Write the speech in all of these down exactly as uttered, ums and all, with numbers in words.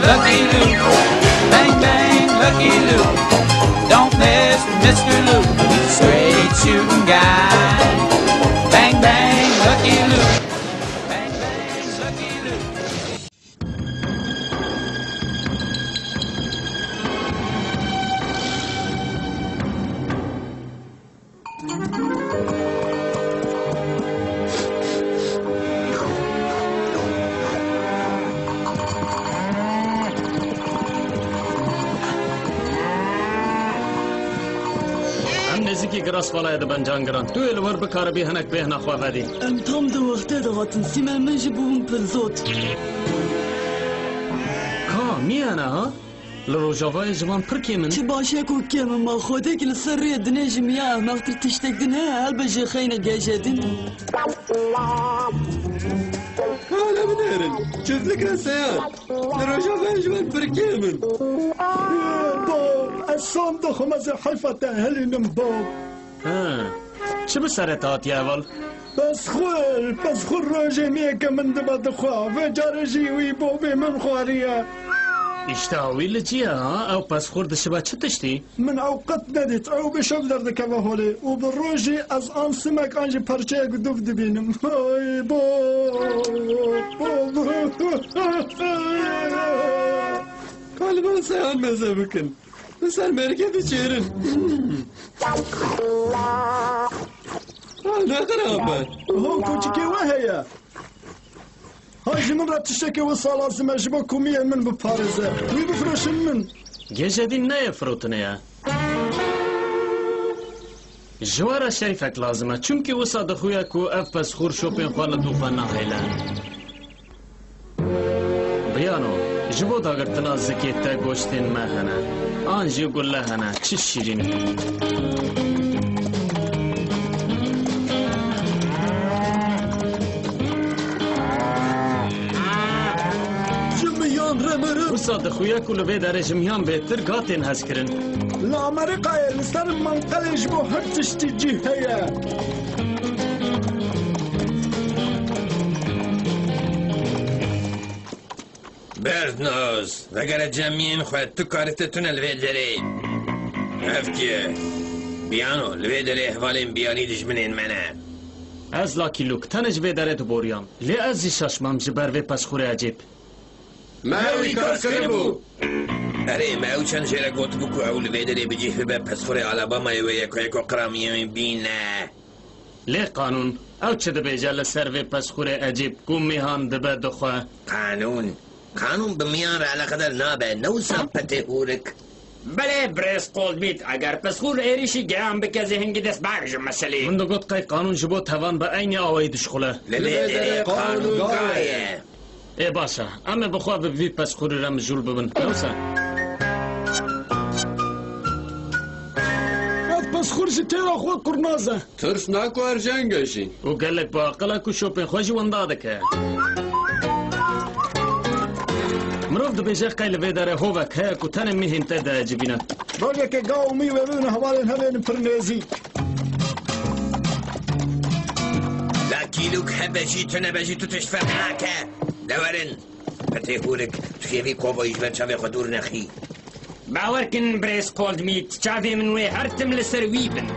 Lucky Luke, bang bang, Lucky Luke. Don't miss Mister Luke, straight shooting guy. Bang bang, Lucky Luke, bang bang, Lucky Luke. Em nêzîkî Grasvalaya dibin, Can Giran. Tu yê li wir bikaribî hinek bêhna xwe vedî. Em tam di wextê de hatin. Sîmel, min jî bûbûn pir zot. Ka, nîye ne ha? Li Rojavayê ji van pir kêm in. Çi baş e ku kêm in, ma Xwedêk li ser rê dinê ji miya ehmeqtir tiştek din heye, helbet jê xeyne geje din. Hala binêrin. Çiftlik e Seyad. Li Rojavayê ji van pir kêm in. Bo, ez sam dixwim, ez ê heyfa te helînim, bo. Ha. Çi bi serê te hatiye heval? Pesxur, pesxur rojê miyeke min dibe dixwe. Vê carê jî wî bobê min xwariye. Îşteha wî li cî ye, ha? Ew pesxur dişibe çi tiştî? Min ew qet nedît. Ew bi şev derdikeve holê. Û bi rojî ez an simek an jî perçeyek dûv dibînim. Ay, bo, bo, bo. Galiba seyan meze bikin. Li ser merkê diçêrin. Ah, ne xirab e. Ho, koçikê we heye. Ha, ji min re tiştekê wisa lazim e, ji bo komiyê min biparêze. Wî bifroşin min. Gejedîn ne yê firotinê ye. Ji we re şerîfek lazim e, çimkî wisa dixuye ku ev pesxûr şopên xwe li dû xwe nahêle. Biyano, ji bo dagirtina zikê te goştên me hene. An jî gule hene, çi şîrîn. Ji miyan re mirin. Wisa dixuye ku li vê derê ji miyan bêtir ga tên hezkirin. Li Amerîkayê li ser manqelê ji bo her tiştî cî heye. Berdnoz, vegere cem miyên xwe, tu karî te tune li vê derê. Ev kî ye? Biyano, li vê derê hevalên biyanî dijminên me ne. Ez Lucky Luke, tenê ji vê derê diboriyam. Lê ez jî şaş mam ji ber vê pesxûrê ecêb. Me wî kar kiribû. Erê, me ew çend jê re gotibû ku ew li vê derê bi cih bibe pesxurê Alabamayê wê yeko yeko qiramiyê wê bîne. Lê qanûn, ew çi dibêje li ser vê pesxurê ecêb ku mêhan dibe dixwe? Qanûn? Qanûn bi miyan re eleqedar nabe, ne wisa petê hûrik. Belê, birêz Coldmeat, eger pesxur êrîşî geyan bike zî hingî dest bak ji meselê. Min digot qey qanûn ji bo tevan bi eynî awayî dişuxule. Li vê derê qanûn gaye. Ê baş e, em ê bi xwe bi vî pesxurî re mijûl bibin. Ne wisa? Ev pesxur ji têra xwe kurnaz e. Tirs naku erjeng e jî. Û gelek bi aqil e ku şopên xwe jî winda dike. Mirov dibêje qey li vê derê hovek heye ku tenê mihên te diecibîne. Rojekê gav û mî wê bibin hevalên hev ên pir nêzîk. Lucky Luke, hebe jî tu nebe jî tu tişt ferq nake. De werin. Petê hûrik, tu yê vî kovayî ji ber çavê xwe dûr nexî. Bawer kin birêz Coldmeat, çavê min wê her tim li ser wî bin.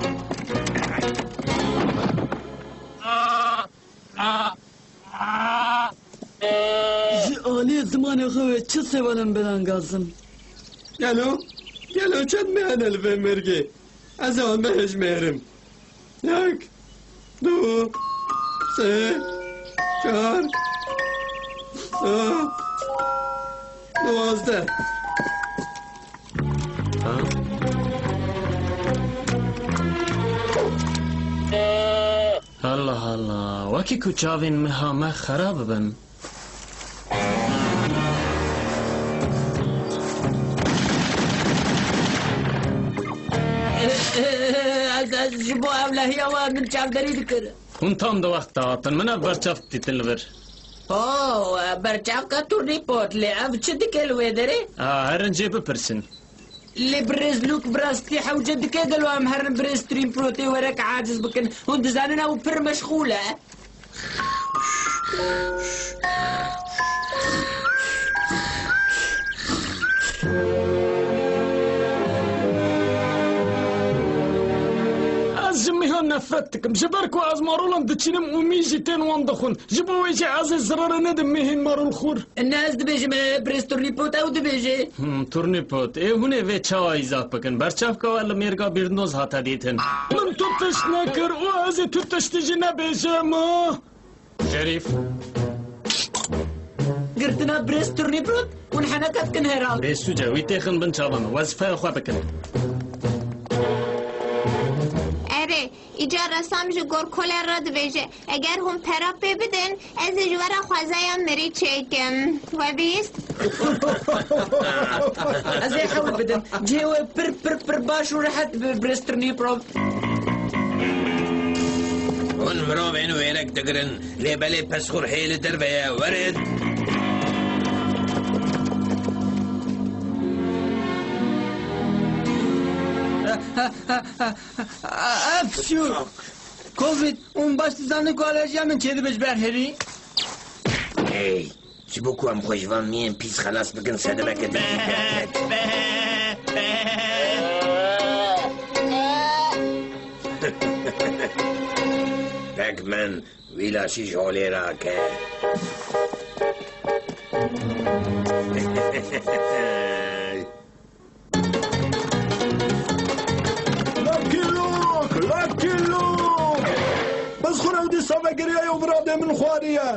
Ji aliyê zimanê xwe wê çi sevalên belangazim. Gelo, gelo çend me hene li vê mêrgê? Ez ê wan bihejmêrim. Yek, du, sê, çar, sê, duwazdeh. Ha? Allah Allah, wekî ku çavên miha me xera bibin. Ez, ez ji bo ewlehiya we min çavderî dikir. Hûn tam di wexta hatin. Min ev berçav dîtin li vir. Oh, berçavka turnî pot, lê ev çi dike li wê derê? A, herin jê bipirsin. Lê birêz Lûk, bi rastî hewce dike gelo em herin birêz Trîmprotê were ke aciz bikin? Hûn dizanin ew pir meşxûl e. nefret dikim. Ji ber ku ez marolan diçînim û mî jî tên wan dixwin. Ji bo wê jî ez ê zirarê nedim mêhên marolxwir. Ne ez dibêjim, e, birêz Turnîpot ew dibêje. Hmm, Turnîpot, ê hûn ê vê çawa îzaf bikin? Berçavka we li mêrga Bîrnoz hate dîtin. Min tu tişt nekir û ez ê tu tiştî jî nebêjim. Şerîf. Girtina birêz Turnîpot hûn heneka dikin herhalde. Bê sûc e, wî têxin bin çava min. Wezîfeya xwe bikin. Erê, îcar resam ji gor koler re dibêje, eger hûn pera pê bidin, ez ê ji we re xwezaya mirî çêkim. We bihîst? Ez ê hewl bidim. Cihê we pir, pir, pir baş û rehet bi, birêz Turnîpot. Hûn mirovên wêrek digirin, lê belê pesxur hê li derve ye, werin. Efşû! Covid, hûn baş dizanin ku alerjiya min çêdibe ji ber herî? Hey, ji bo ku em xwe ji van miyên pîs xelas bikin, sedemeke din jî derket. Pac-Man, wî laşî ji holê rake. Lucky Luke! Lucky Luke! Pesxur ew dîsa vegiriyaye û miradê min xwariye.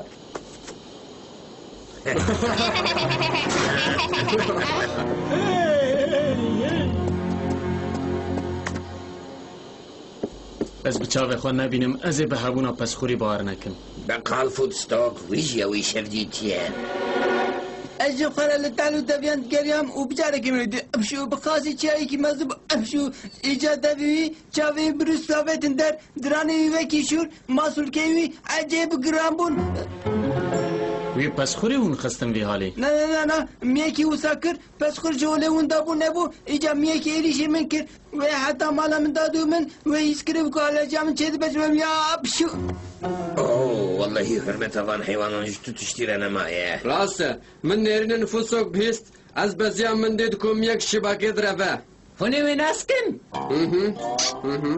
Ez bi çavê xwe nebînim, ez ê bi hebûna pesxurî bawer nekim. Beqal Foodstock, wî jî ew îşev dîtiye. Ez ji xwe re li tehl û deviyan digeriyam û bi carekê min dî, efşû, bi qasî çiyayekî mezin bû, efşû, îca devî wî, çavê wî bi rûst avêtin der, diranê wî wekî şûr, masûlkeyê wî ecêb giran bûn. Wî pesxurî hûn xistin vî halî? Ne, ne, ne, ne, miyekî wisa kir, pesxur ji holê winda bû nebû, îca miyekî êrîşê min kir. Wê heta mala min da dû min, wê hîs kiribû ku alerjiya min çêdibe ji me ya pişû. Oh, wellehî hurmeta van heywanan ji tu tiştî re nemaye. Rast e. Min nêrînên Foodstock bihîst, ez beziyam min dît ku miyek şibakê direve. Hûn ê wê nas kin? Mhm, mhm.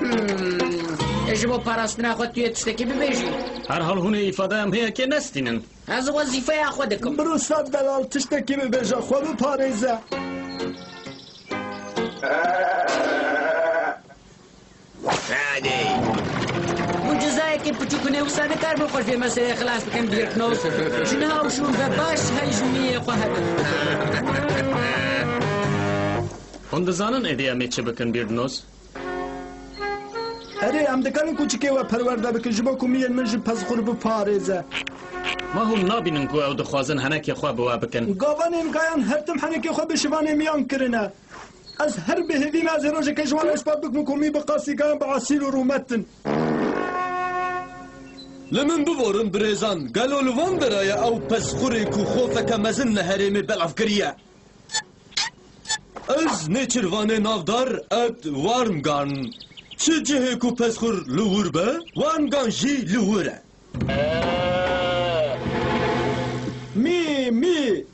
Hmm, ji bo parastina xwe tu yê tiştekî bibêjî? Herhal hûn ê îfadeya mihêyekê nestînin. Ez wezîfeya xwe dikim. Biro ser delal, tiştekî bibêje, xwe biparêze. Hadi. Mucizayekî piçûk hûn ê wisa nikaribin xwe ji vê meseleyê xilas bikin, Bîrnoz. Ji niha û şûn ve baş hejmiyê xwe hebin. Hûn dizanin êdî em ê çi bikin, Bîrnoz? Erê, em dikarin kûçikê we perwerde bikin, ji bo ku miyên min ji pesxur biparêze. Ma hûn nabînin ku ew dixwazin henekê xwe bi we bikin? Gavanên gayan her tim henekê xwe bi şivanê miyan kirine. Ez her bi hêvî me, ez ê rojeke ji wan re îspat bikim ku mî bi qasî gayan bi esîl û rûmet in. Li min biborin birêzan, gelo li van dera ye ew pesxurê ku xofeke mezin li herêmê belav kiriye? Ez nêçirvanê navdar et Wormgarn. Çi cihê ku pesxur li wir be, Wormgarn jî li wir e. Mî, mî,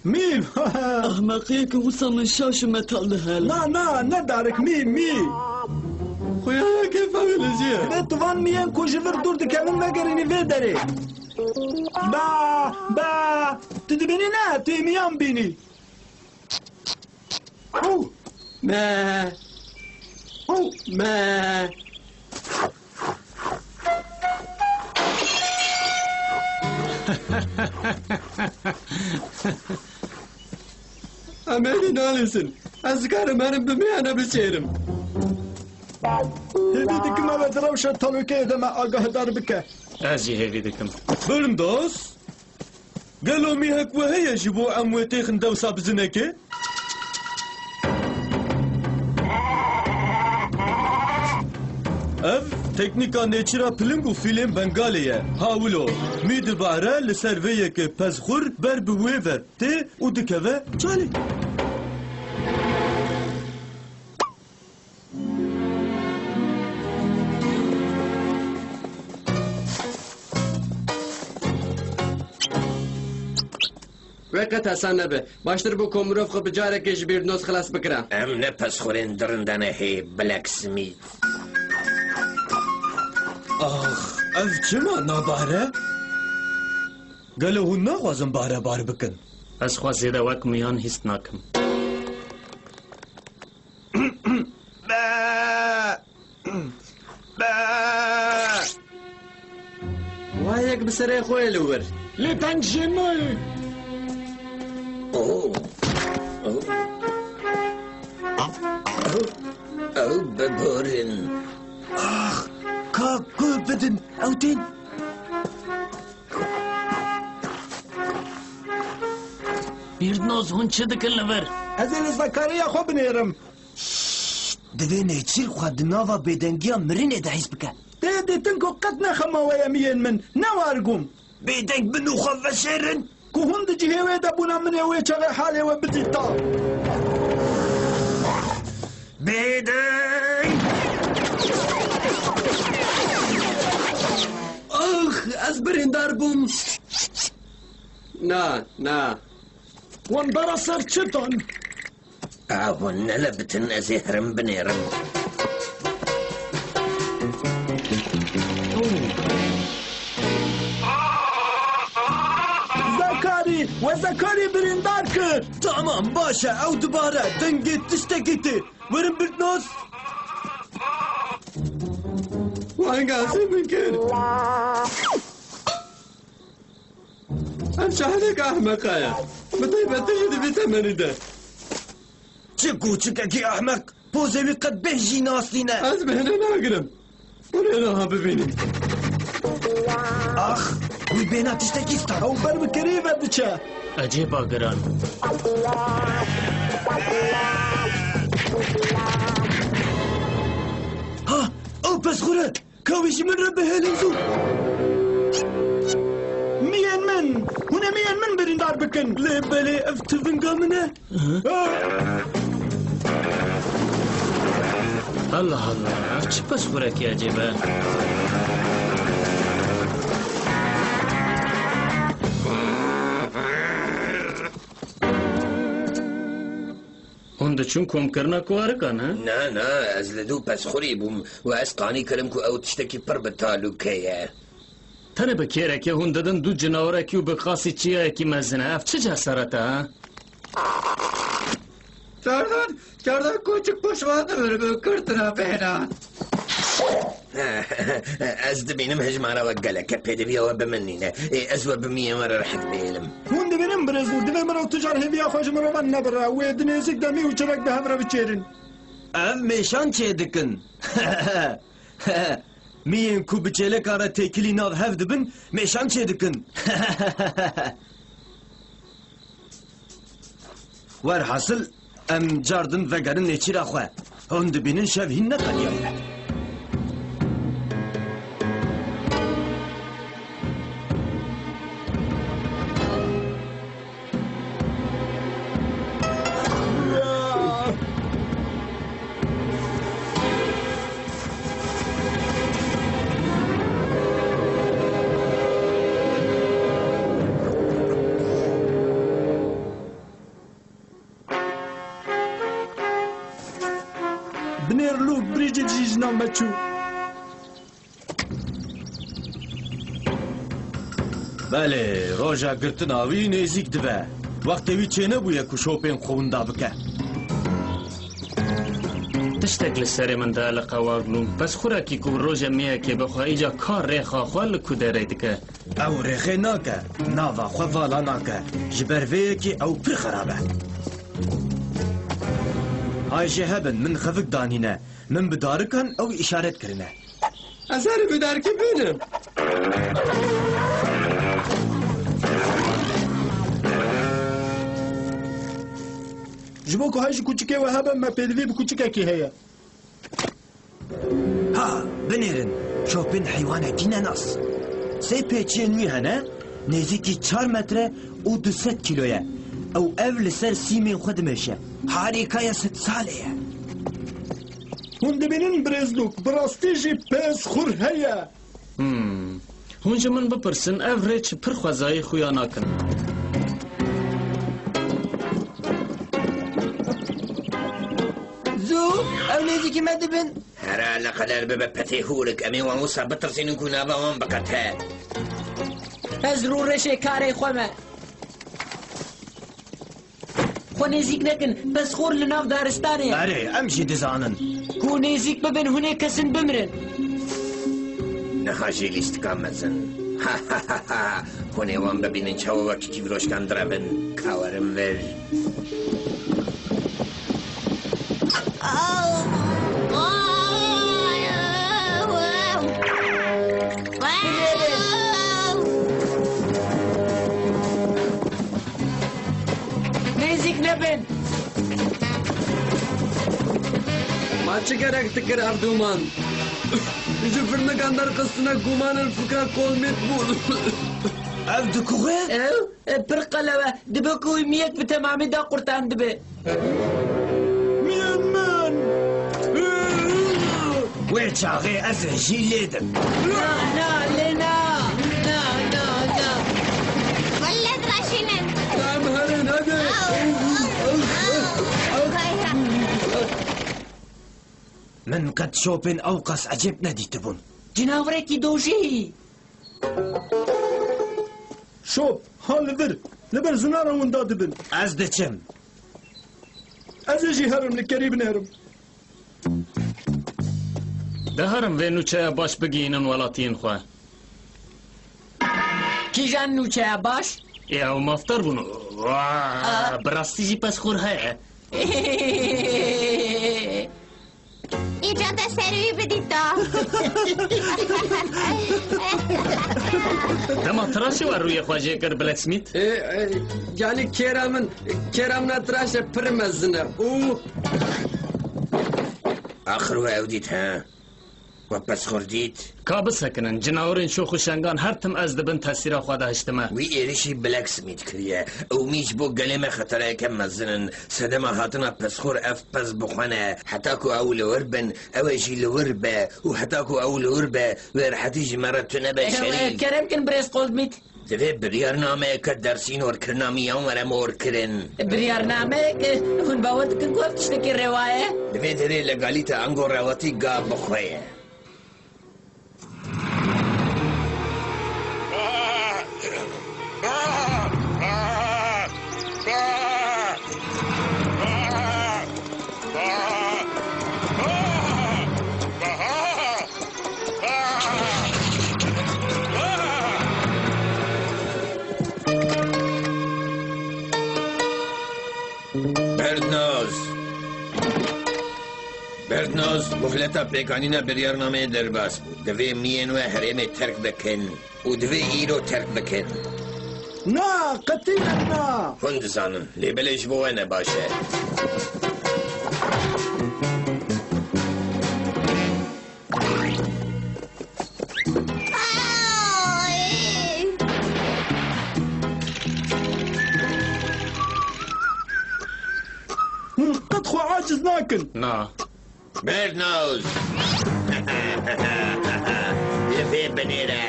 mî. Ehmeqiyeke wisa min şaş û metal dihel. Na, na, ne darik, mî, mî. Xuya ya kêfa wî li jî ye. Divê tu van miyên ku ji vir dûr dikevin vegerînî vê derê. Ba, ba, tu dibînî ne, tu yê miyan bînî. Hû! Me! Hû! Me! Em êdî nalîsin. Ez dikarim herim bi miyane biçêrim. Hêvî dikim ew ê di rewşa talûkeyê de me agahdar bike. Ez jî hêvî dikim. Bilim dost. Gelo mîhek we heye ji bo em wê têxin dewsa bizinekê? Ev teknîka nêçira piling û fîlên Bengalê ye. Ha wilo, mî dibare li ser vê yekê pesxur ber bi wê ve tê û dikeve çalê. Wê Qet hesan nebe. Baştir bû ku mirov xwe bi carekê ji bîrnoz xilas bikira. Em ne pesxurên dirinde ne hê, Blacksmith. Ax, ev çima nabare? Gelo hûn naxwazin bare bar bikin? Ez xwe zêde wek miyan hîs nakim. Be! Be! Wayek bi serê xwe ye li wir. Lê peng jê nayê. Oh. Oh. Ew biborin. Ax, ka guh bidin, ew tên. Bîrnoz, hûn çi dikin li vir? Ez ê li Zekariya xwe binêrim. Şşt! Divê nêçîr xwe di nava bêdengiya mirinê de hîs bike. Tê dîtin ku qet ne xema we ye miyên min, ne wargûm. Bêdeng bin û xwe veşêrin. Ku hûn di cihê wê de bûna min ê wê çaxê halê we bidîta. Bêdeng! Ax, ez birîndar bûm. Na, na. Wan bera ser çi dan? A hûn nelebitin, ez ê herim binêrim. Zekarî, we Zekarî birîndar kir. Tamam, baş e, ew dibare, dengê tiştekî tê. Werin Bîrnoz. Wengazî min kir. Ev şahinek ehmeqa ye. Bi taybetî jî di vî temenî de. Çi kûçikekî ehmeq, pozê wî qet bêh jî nas nîne. Ez bêhne nagirim. Hûn ê niha bibînin. Ax, wî bêhna tiştekî stend. Ew ber bi kirî ve diçe. Ecêba giran. Ha, ew pesxur e. Ka wî ji min re bihêlin zû. Miyên min! Hûn ê miyên min birîndar bikin! Lê belê ev tivinga min e. Hı? Allah Allah, ev çi pesxurekî ecêb e? Hûn diçûn komkirina kuwarikan, he? Na, na, ez li dû pesxurî bûm û ez qanî kirim ku ew tiştekî pir bi talûke ye. Tenê bi kêrekê hûn didin dû cinawerekî û bi qasî çiyayekî mezin e. Ev çi cesaret e, ha? Cardan, cardan koçik pişman dibim bi girtina bêhna. Ez dibînim hejmara we gelek e, pêdiviya we bi min nîne. Ê, ez we bi miyên we re rehet bihêlim. Hûn dibînin birêz û divê mirov tu car hêviya xwe ji mirovan nebire. Wê di nêzîk de mî û çirek bi hev re biçêrin. Ev mêşan çêdikin. Miyên ku bi çêleka re têkilî nav hev dibin, mêşan çêdikin. Werhasil, em cardin vegerin nêçîra xwe. Hûn dibînin şev hîn neqediyaye. Binêr Luke Bridget jî ji nav me çû. Belê, roja girtina wî nêzîk dibe. Wextê wî çênebûye ku şopên xwe winda bike. Tiştek li serê min dieliqe Wargloom. Pesxurekî ku rojê mêyekê bixwe, îca ka rêxa xwe li ku derê dike. Ew rêxê nake, nava xwe vala nake. Ji ber vê yekê ew pir xerab e. Hay jê hebin, min xevik danîne. Min bi darikan ew îşaret kirine. Ez herî bi darikê bênim. Ji bo ku hay ji kûçikê we hebe, me pêdivî bi kûçikekî heye. Ha, binêrin, şopên heywanekî nenas. Sê pêçiyên wî hene, nêzîkî çar metre û du sed kîlo ye. Ew ev li ser sîmên xwe dimeşe. Harîkaya sed salê ye. Hûn dibînin birêz Luke, bi rastî jî pesxur heye. Hmm. Hûn ji min bipirsin, ev rêç pir xwezayî xuya nakin. Tu, ew nêzîkî me dibin. Here leqeder bibe petê hûrik, em ê wan wisa bitirsînin ku nava wan biqete. Ez rûreşê karê xwe me. Xwe nêzîk nekin, pesxor li nav daristanê ye. Erê, em jî dizanin. Ku nêzîk bibin, hûn ê kesin bimirin. Niha jî lîstika mezin. Hûn ê wan bibînin çawa wek kîvroşkan direvin. Ka werin vir. Nêzîk nebin. Ma çi gerek dikir Erdoman? Ji firnikan derxistine guman in fikra Kolmêt bûn. Ev dikuxê? Ew, e, pir qelew e. Dibe ku wî miyek bi temamî daqurtandibe. Miyên min! Wê çaxê ez ê jî lê dim. Na, na, lê na. Na, na, na. Welle diraşînin. Em herin, hadi. Au, au, au, au. Min qet şopên ewqas ecêb nedîtibûn. Cinawirekî dojî. Şop, ha li vir, li ber zinara winda dibin. Ez diçim. Ez ê jî herim, li kerî binêrim. De herim vê nûçeya baş bigihînin welatiyên xwe. Kîjan nûçeya baş? Ê, ew mafdar bûn. Aa. Bi rastî jî pesxor heye. Îca te ser wî bidîta. Dema tiraşê we rûyê xwe jê kir, Blacksmith? Ê, ê, yanî kêra min, kêra min a tiraşe pir mezin e û Axir we ew dît, he? We pesxor dît? Ka bisekinin, cinawirên şox û şengan her tim ez di bin tesîra xwe de hiştime. Wî êrişî Blacksmith kiriye. Ew mî ji bo gelê me xetereyeke mezin in. Sedema hatina pesxor ev pez bi xwe ne. Heta ku ew li wir bin, ew ê jî li wir be. Û heta ku ew li wir be, wê rehetî ji me re tune be, Şerîf. Kerem kin, birêz Coldmith. Divê biryarnameyeke dersînorkirina miyan were morkirin. Biryarnameyek? Hûn bawer dikin ku ev tiştekî rêwa ye? Li vê derê legalîte ango rewatî ga bi xwe ye. Berdnoz! Berdnoz, muhleta pêkanîna biryarnameyê derbas bû. Divê miyên we herêmê terk bikin. Û divê îro terk bikin. Na, qetîyen na! Hûn dizanin, lê belê ji bo we ne baş e. Hûn qet xwe aciz nakin. Na. Berdnoz! Li vê binêre!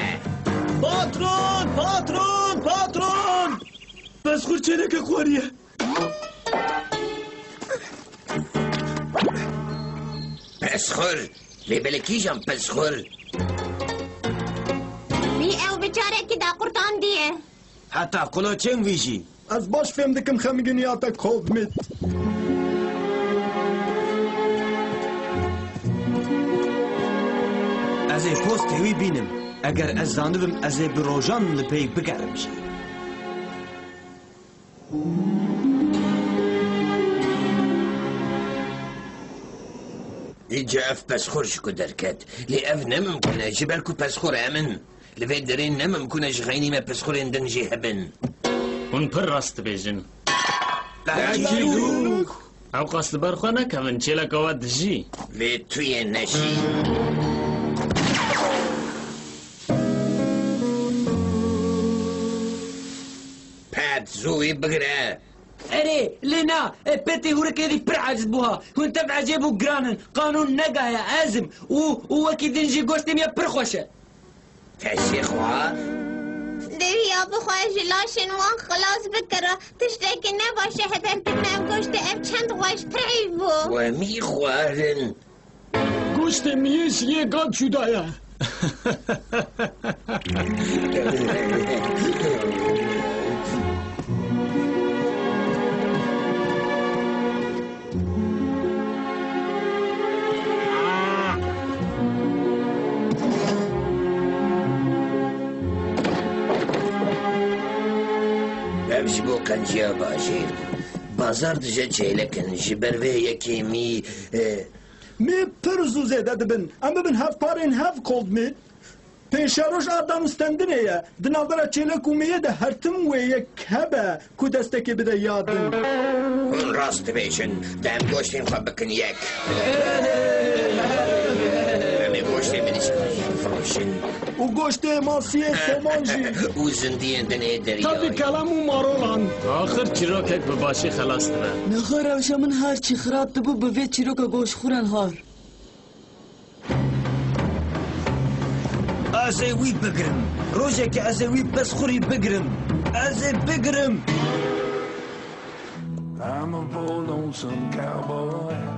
Patron! Patron! Patron! Pesxur çêleke xwariye. Pesxur? Lê belê kîjan pesxur? Wî ew bi carekî daqurtandiye. Heta kuloçên wî jî. Ez baş fêm dikim xemgîniya te, Coldmith. Ez ê postê wî bînim. Eger ez zanibim, ez ê bi rojan li pey bigerim jî. Îca ev pesxor ji ku derket. Lê ev ne mimkun e, ji ber ku pesxor em in. Li vê derê ne mimkun e ji xeynî me pisxurên din jî hebin. Hûn pir rast dibêjin. Lucky Luke! Ewqas li ber xwe nekevin, çêleka we dijî. Vê tu yê neşî. Pat, zû wî bigire. Erê, lê na, e, petê hûrikê dî pir eciz bû ha. Hûn tev ecêb û giran in. Qanûn negaye, ez im. Û, û wekî din jî goştê me pir xweş e. Teşê xwe. Dewiya bixwe ji laşên wan xilas bikira. Tiştekî ne baş e hez ez dikim ev goştê, ev çend xweş peyv bû. We mî xwarin. Goştê miyê ji yê ga cuda ye. Ev ji bo qenciya bajêr bû. Bazar dije çêlekin, ji ber vê yekê mî, e, Mî pir zû zêde dibin. Em bibin hevparên hev Coldmit. Pêşeroj a danûstendinê ye. Di navbera çêlek û miyê de her tim wê yek hebe ku destekê bide ya din. Hûn rast dibêjin. Dem goştên xwe bikin yek. Em ê goştê min jî firoşin. Û goştê masiyê somon jî. Û zindiyên din ê deryayê. Tevî kelem û marolan. Axir çîrokek bi başî xelas dibe. Niha rewşa min her çi xirab dibû bi vê çîroka goşxûran har. Ez ê wî bigirim. Rojekê ez ê wî pirsxurî bigirim. Ez ê bigirim. I'm a poor lonesome cowboy.